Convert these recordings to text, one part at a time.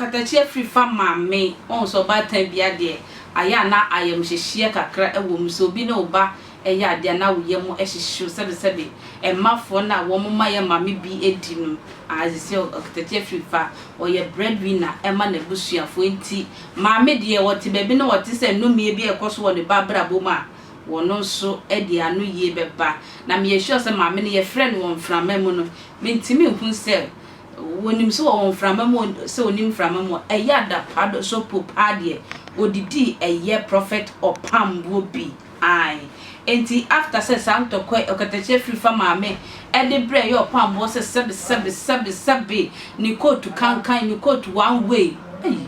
Ɔkatakyie Afrifa maame, woahu sɛ ɔbaatan biara deɛ, ayɛ a na ayamhyehyeɛ kakra wɔ mu. Sɛ obi ne wo ba yɛ adeɛ a, na wo yam hyehye wo. Sɛbesɛbe, mmafoɔ no a wɔma yɛn maame bi di no, aah, seesei Ɔkatakyie Afrifa, ɔyɛ breadwinner ma n'abusuafoɔ. Enti maame deɛ, ɔte baabi na ɔte sɛ nnɔmmeɛ bi rekɔ so wɔ ne ba abrabɔ mu a, wɔno nso de ano yie bɛba. Na meyɛ sure sɛ maame no, yɛfrɛ no wɔ mframa mu no, mentumi nhu sɛ Wɔnim sɛ wɔwɔ mframa mu o, sɛ wɔnnim mframa mu o, ɛyɛ adapaa do so po paa deɛ wɔdidii ɛyɛ Prophet Ɔpamboɔ bi ae. Enti after sɛ saa ntɔkwa yi ɔkatakyie firi fa maame ɛde brɛ ɛyɛ Ɔpamboɔ sɛ sɛbe sɛbe sɛbe sɛbe ne kootu kankan ne kootu one way ei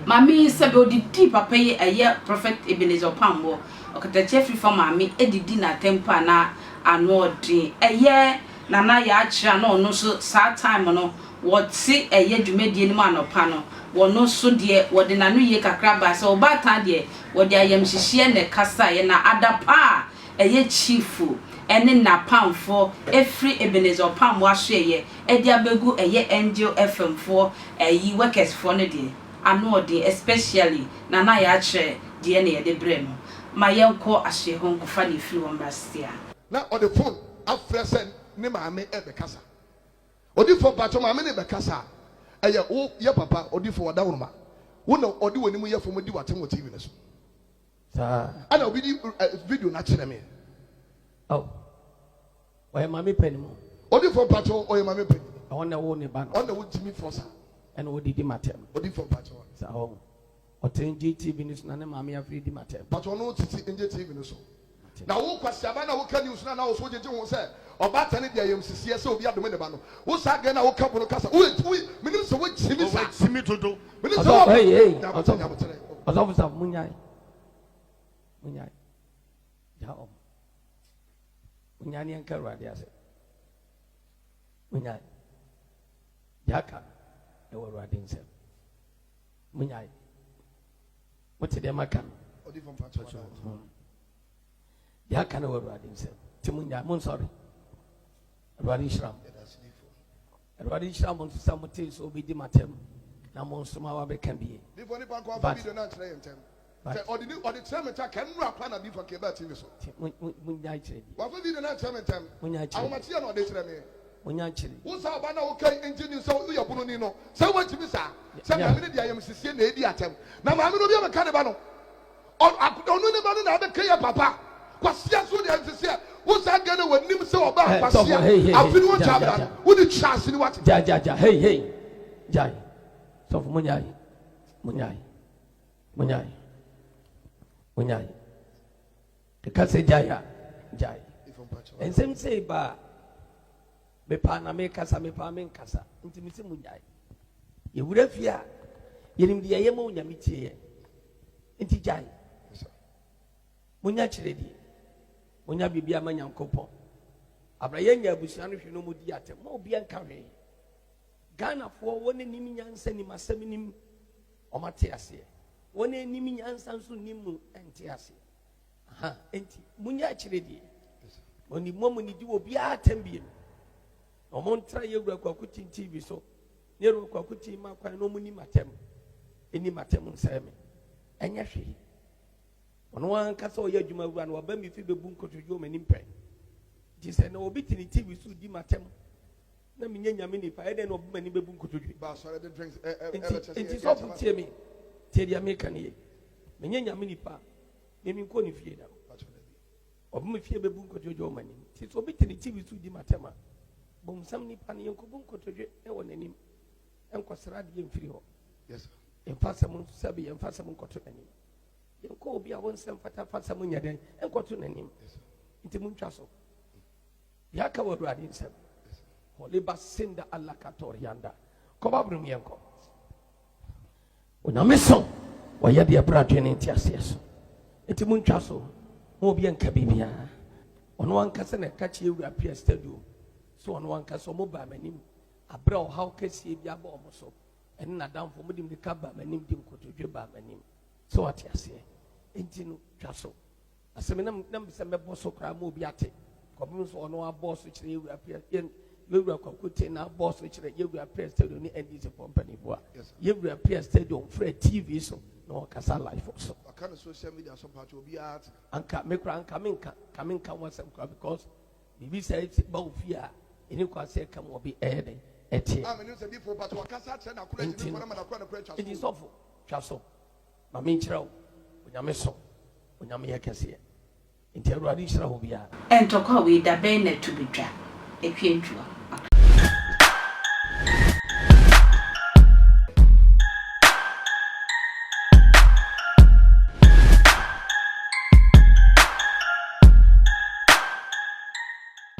maame yi sɛbe ɔdidii papa yi ɛyɛ Prophet Ebenezer Ɔpamboɔ ɔkatakyie firi fa maame ɛdidi n'atɛm po a na ano ɔden ɛyɛ Nana Yaa kyerɛ a na ɔno nso saa time no wɔte ɛyɛ dwumadie no mu anɔpa no wɔno nso deɛ wɔde n'ano yie kakra baa sɛ ɔbaatan deɛ wɔde ayamhyehyeɛ na ɛkasaeɛ na adapa a ɛyɛ chief ɛne n'apamfoɔ ɛfiri Ebenezer Ɔpamboɔ asoɛeɛ ɛde abɛgu ɛyɛ Angel FM foɔ ɛyi workers foɔ no deɛ ano ɔden especially Nana Yaa kyerɛ deɛ na yɛde brɛ no ma yɛnkɔ asoɛeɛ hɔ nkɔfa deɛ ɛfiri hɔ mmra sesia. Na ɔde phone afrɛ sɛ ne maame rebɛkasa. Odifoɔ mpakyɛw maame no rebɛkasa a, ɛyɛ wo yɛ papa odifoɔ ɔdawuruma. Wo na ɔde w'anim yɛ fam di w'atem wɔ TV no so. Saa. Ɛna obi di video no akyerɛ me. Oh, ɔyɛ maame panin mu. Odifoɔ mpakyɛw ɔyɛ maame panin. Ɔno na ɛwoo ne ba no. Ɔno na wotumi fɔ saa. Ɛna ɔdidi m'atɛm. Odifoɔ mpakyɛw. Saa ɔho. Ɔte Ngye TV no so na ne maame afiri di m'atɛm. Mpakyɛw ɔno tete Ngye TV no so. Na wo kwasiaba no a woka news no a na wo so wogyegye ho sɛ ɔbaatan no de ayamsisie sɛ obi adome ne ba no wo saa girl no a woka bono kasa wo wo menim sɛ wogyimi saa Ɔwagyimi dodo. menim sɛ Ɔsɔfo wo hey hey nyabotere ɔsɔfo nyabotere ɔsɔfo safo munyae munyae gya ɔmo munyae ne yɛnka awurade ase munyae gya aka no ɛwɔ awurade nsam munyae Mote deɛ maka no? Deɛ aka no wɔ Awurade nsam. Nti monyae, monsɔre. Awurade nhyira mo. Awurade nhyira mo nso sɛ motee sɛ obɛdi m'atɛm na mo nso ma wabɛka bie. But sɛ ɔde ni ɔde kyerɛ me nta kɛ nnura kora na difo kɛ baa tv so. Munyae kyerɛ bi. Wafa video na kyerɛ me ntɛm. Munyae kyerɛ. Ahomakye yɛ na ɔde kyerɛ me. Munyae kyerɛ. Wo saa ɔba na woka engine news sɛ woyɛ bono ni no sɛ woantumi saa sɛ maame no de ayamsisie na edi atɛm na maame no obi abɛka ne ba no ɔno ne ba no na abɛka yɛ papa kwasia so de ayamsisie wo saa gɛ no wɔnim sɛ ɔba kwasia afi no wɔntwa abra no wode twa ase ne wate. Gya gya gya hei hei gyae sɔfo munyae munyae. Monyae. Monyae. Ɛka sɛ gyae a, gyae. Nsɛm sei ba a, mepaa na mekasa, mepaa menkasa. Nti mese monyae. Yɛwura fie a, yɛnim deɛ yɛyɛ ma Onyame tie yɛn. Nti gyae. Monya kyerɛdie. Monya biribi ama Nyankopɔn. Abra yɛnya abusua no hwee no mu di atɛm. Ma obi nka hwee. Ghanafoɔ wɔn anim nyansa nim asɛm nim. Wɔate aseɛ. Wɔn a nnim nyansa nso nnim mu nte aseɛ. Aha, enti munya akyire deɛ. Wɔn mu mu nidi wɔ biara atɛm biem. Na wɔn ntra yɛ wura kwaku tin TV so. Ne wura kwaku tin ma kwan na wɔn nim atɛm. Nim atɛm nsɛe me. Ɛnyɛ hwee. Ɔno ankasa ɔyɛ adwuma wura no waba mi fi bɛbu nkotodwe wɔ m'anim pɛ. Nti sɛ na obi te ne TV so di m'atɛm na menyɛ nyame nipa ɛdɛn na ɔbu m'ani bɛbu nkotodwe nti nti sɔfo tie me tie deɛ meka no ye menyɛ nyame nipa memi nkɔ ne fie da ɔbu me fie bɛbu nkotodwe wɔ m'anim nti sɛ obi te ne tv so di m'atɛm a bɔnsam nipa no yɛnkɔbu nkotodwe wɔ n'anim nkɔsra adeɛ mfiri hɔ yɛmfa asɛm nso sɛbe yɛmfa asɛm nkɔto n'anim yɛnkɔ obi a wo nsɛm fata fa asɛm nyɛ dɛn nkɔto n'anim nti montwa so Deɛ aka wɔ Awurade nsam. Holiba sinda alakatorianda. Kɔ Bible mu yɛnkɔ. Onyame so wɔyɛ deɛ ɛbrɛ adwene ne nteaseɛ so. Nti montwa so ma obi nka biribiara. Ɔno ankasa na ɛka kyerɛ Wura Pia Stadium so ɔno ankasa ɔmo baa m'anim aberɛ a ɔhaw kɛseɛ bi aba ɔmo so ɛne n'adamfo ɔmo de mirika baa m'anim de nkotodwe baa m'anim sɛ wate aseɛ nti no twa so. Asɛm na na sɛ mɛbɔ so koraa ma obi ate. Kɔpem sɛ ɔno abɔ so kyerɛ yɛn wura pia yɛn Yɛwura Kwaku Tee na abɔ so kyerɛ Yɛwura Prayer Stadium ne NDC foɔ mpanimfoɔ a Yɛwura Prayer Stadium frɛ TV so na ɔkasa live so. Waka no social media so mpakyɛ obiara te. Anka me koraa anka menka nka menka ho asɛm koraa because biribi saa si ba wo fie a ɛni kwan sɛ ɛka mu obi ɛyɛ dɛn ɛteɛ. A menim sɛ difoɔ mpakyɛ wakasa akyerɛ n'akora Nti gyimifoɔ no no ama n'akora no koraa atwa nti so o. sɔfo twa so ma menkyerɛ wo Onyame so Onyame yɛ kɛseɛ. Nti Awurade nhyira wo biara. Ntɔkwa wei da bɛn na ɛto bɛtwa? Akua Ntua.